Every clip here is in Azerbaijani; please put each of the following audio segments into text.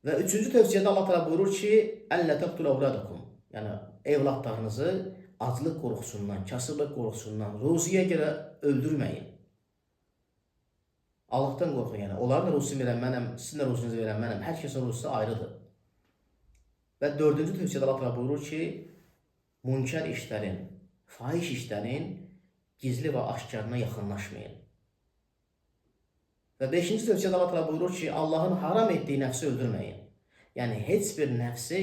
Və üçüncü tövsiyədə Allah Teala buyurur ki, "Əllə təqtulu evladakum." Yəni evlatlarınızı aclıq qorxusundan, kasıblıq qorxusundan, ruziyə görə öldürməyin. Allahdan qorxun, yəni. Onların da ruzisini verən mənəm, sizin də ruzinizi verən mənəm. Hər kəsin ruzisi ayrıdır. Və dördüncü tövsiyədə Allah Teala buyurur ki, münkər işlərin, fahiş işlərin gizli və aşkarına yaxınlaşmayın. Və beşinci tövsiyədə Allah Teala buyurur ki, Allahın haram etdiyi nəfsi öldürməyin. Yəni heç bir nəfsi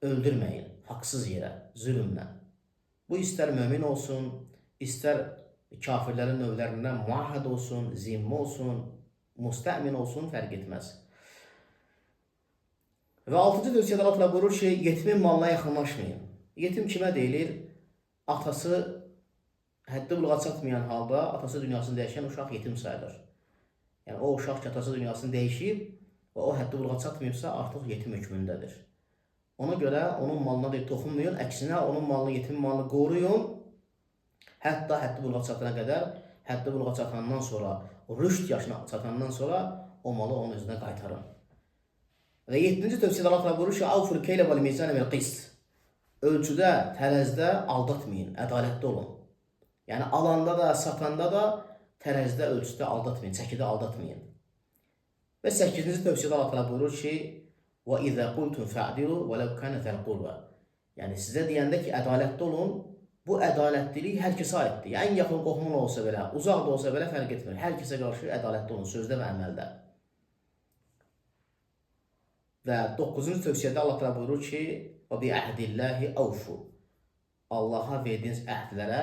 öldürməyin haqsız yerə, zülmlə. Bu istər mömin olsun, istər kafirlərin növlərindən muahhid olsun, zimmi olsun, müstəmin olsun, fərq etməz. Və altıncı tövsiyədə Allah Teala buyurur ki, yetimin malına yaxınlaşmayın. Yetim kimə deyilir? Atası həddi buluğa çatmayan halda atası dünyasını dəyişən uşaq yetim sayılır. Yəni o uşaq ki, atası dünyasını dəyişib və o həddi buluğa çatmayıbsa, artıq yetim hökmündədir. Ona görə onun malına deyir, toxunmayın, əksinə onun malını, yetimin malını qoruyun. Hətta həddi buluğa çatana qədər, həddi buluğa çatandan sonra, rüşd yaşına çatandan sonra o malı onun özünə qaytarın. Və yeddinci tövsiyədə Allah Teala buyurur ki, "Avful keylə vel mizanə bil qist." Ölçüdə, tərəzidə aldatmayın, ədalətli olun. Yəni alanda da, satanda da tərəzidə, ölçüdə aldatmayın, çəkidə aldatmayın. Və səkkizinci tövsiyədə Allah Teala buyurur ki, "Və izə qultum fa'dilu və lev kana zəl qurba." Yəni sizə deyəndə ki, ədalətli olun, bu ədalətlilik hər kəsə aiddir. Yəni, ən yaxın qohumun olsa belə, uzaq da olsa belə fərq etmir. Hər kəsə qarşı ədalətli olun sözdə və əməldə. Və 9-cu tövsiyədə Allah Teala buyurur ki: "Və bi əhdillahi avfu." Allaha verdiyiniz əhdlərə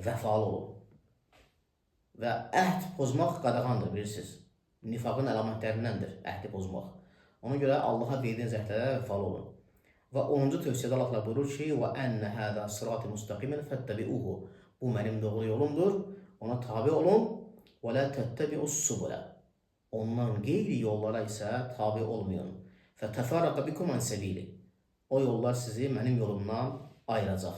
vəfalı olun. Və əhd pozmaq qadağandır, bilirsiniz. Nifaqın əlamətlərindəndir əhdi pozmaq. Ona görə Allaha verdiyiniz əhdlərə vəfalı olun. Və 10-cu tövsiyədə Allah Teala buyurur ki: "Və enne hâzâ sırâti mustaqimen fettebi'uhu." Bu mənim doğru yolumdur. Ona tabi olun. Və la tettebi'us subula. Ondan qeyri yollara isə tabi olmayın. Fətefarraqa bikum an səbili. O yollar sizi mənim yolumdan ayıracaq.